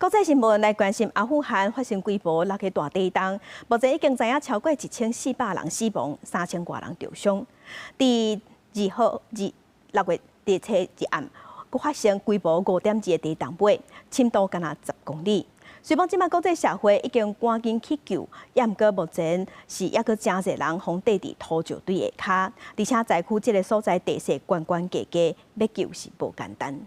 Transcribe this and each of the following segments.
國際新聞來關心阿富汗發生規模六个大地動，目前已經知影超過1400人死亡，3000外人受傷。佇2號二六月佇初二暗，閣發生規模5.2的地動尾，深度干焦10公里。雖講這擺國際社會已經趕緊去救，也毋過目前是猶閣誠濟人予綴佇土石堆下跤，而且災區這个所在地勢懸懸低低，欲救是無簡單。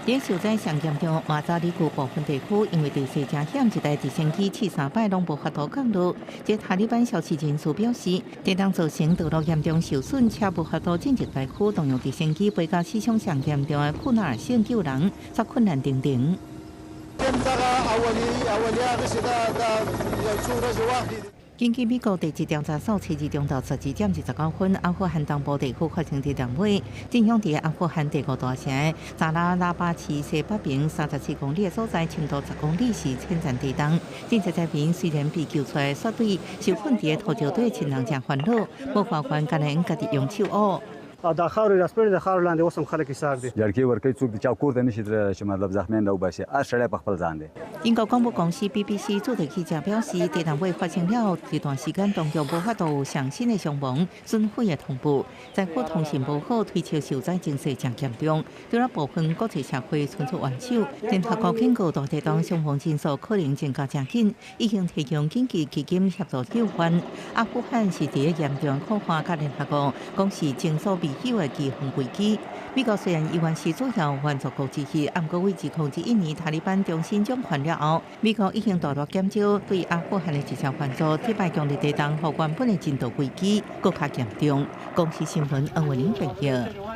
佇受災上嚴重馬扎里區部分地區，因為地勢誠險，一台直升機試三擺攏無法度降落。這塔利班消息人士表示，地動造成道路嚴重受損，車無法度進入災區，動用直升機飛到死傷上嚴重的庫納爾省救人，煞困難重重。根據美國地質調查所，初二中晝12點29分，阿富汗東部地區發生地動尾，震央佇阿富汗第五大城扎拉拉巴市西北邊37公里的所在，深度十公里是淺層地動。這濟災民雖然被救出來，卻對受困佇土石底親人誠煩惱，無法還干焦會用家己用手挖。 دا خاورې راسپړي د خاورو لاندې اوس هم خلک ایسار دي. جرګې ورکوي څوک د چا کور ته نشي تللی چې مطلب زخمیان راوباسي هر سړی په خپل ځان دی. 英國廣播公司 BBC 駐地記者表示，地動尾發生了後，這段時間當局無法度有上新的傷亡、損毀的通報，災區通訊無好，推測受災情勢誠嚴重。除了部分國際社會伸出援手，聯合國警告大地動傷亡人數可能增加誠緊，已經提供緊急基金協助救援。阿富汗是佇嚴重苦旱佮聯合國講是前所未有的饑荒危機。美國雖然依然是主要援助國之一，毋過佇2001年塔利班重新掌權了後，美國已經大大減少對阿富汗的直接援助。這擺強烈地動，予原本的人道危機閣較嚴重。公視新聞恩惠玲報導。